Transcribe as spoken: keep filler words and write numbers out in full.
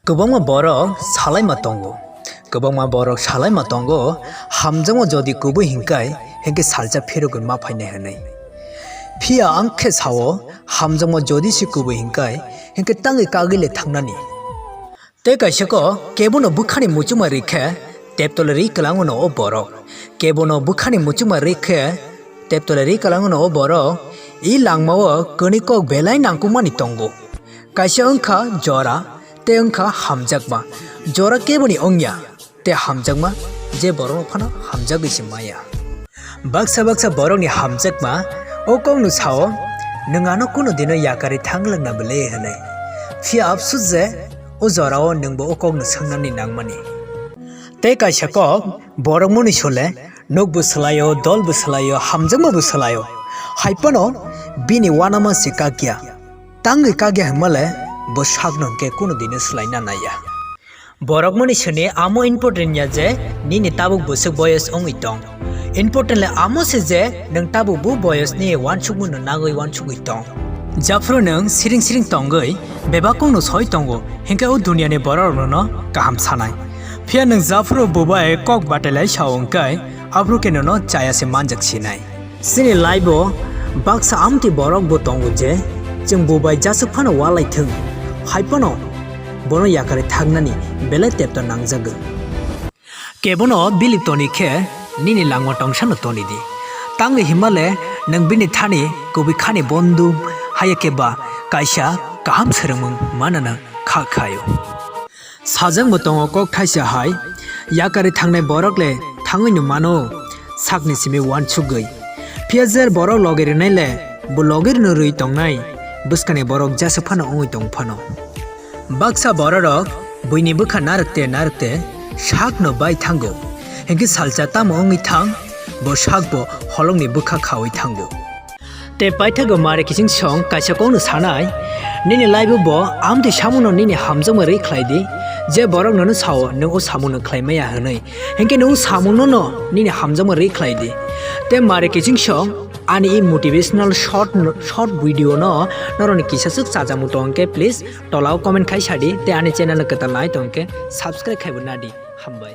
Kwbangma borok salaima tongo, kwbangma borok salaima tongo, hamjakma jodi kubui hinkai, hinkhe salsa phirogwi ma phainai hwnwi. Phiya ang khe sao, hamjakma jodi se kubui hinkai, hinkhe tangwi kagwi le thangnani. Tei kaisa kok, kebono bwkhani muchungma rikhe, teptole ri kwlangono o borok. Kebono bwkhani muchungma rikhe, teptole ri kwlangono o borok. I langmao kwnwi kok belai nangkukmani tongo. Kaisa wngkha jora, tei wngkha hamjakma. Jora keboni wngya, tei hamjakma je borokno phano hamjagwi se maya. Baksa baksa borokni hamjakma o kokno sao, "Nwng ano kuno dino yakarwi thanglwkna bwle?" hwnwi. Phiya afsus je o jorao nwngbo o kokno swngnani nangmani. Tei kaisa kok, borok mwnwi sole, nokbo swlaio, dolbo swlaio, hamjakmabo swlaio. Hai phano bini uanama se kakya. Tangwi kakya hwnmale bo sakno hwnkhe kuno dino swlaina naiya. Borok mwnwi sini amo important ya je nini tabuk bwswk boyos wngwi tong. Important le amo se je nwng tabuk bo boyosni uansukmungno nagwi uansugwi tong. Japhuru nwng siring siring tongwi bebak kokno soi tongo, hinkhe o duniani bororokno kaham sanai. Phiya nwng japhuru bubai kok batelai sao hwnkhe aphuru khe nono chaya se manjak sinai. Chini life-o baksa amtwi borok bo tongo je chwng bubai jaswk phano walai thwng, hai phano bono yakarwi thaknani belai tepto nangjago. Kebono bilip toni khe nini langma tongsano toni di. Tangwi himale nwng bini thani kubui khani bondhu, haya khe ba kaisa kaham swrwngmung manana kha khaio. Sajwkbo tongo kok thaisa hai, yakarwi thangnai borok le thangwino mano, sakni simi uansugwi. Phiya jer borok logi rwnai le, bo logi rwno rwi tongnai, bwskangni borok jaswk phano wngwi tong phano. Baksa bororok buini bwkha narwk te narwk te sakno bai thango, hinkhe salsa tamo wngwi thang, bo sakbo holongni bwkha khaui thango. Tei paithago mare kiching song kaisa kokno sanai, nini life-o bo amtwi samungno nini hamjakma rwi khlai di, je borok nono sao nwng o samungno khlai maya hwnwi, hinkhe nwng samungno no nini hamjakma rwi khlai di. Tei mare kiching song ani i motivational short, short video no norokni kisa swk chajakmung tong khe please tolao comment khai sadi, tei ani channel no kwtal nai tong khe subscribe khaibo nadi. Hambai.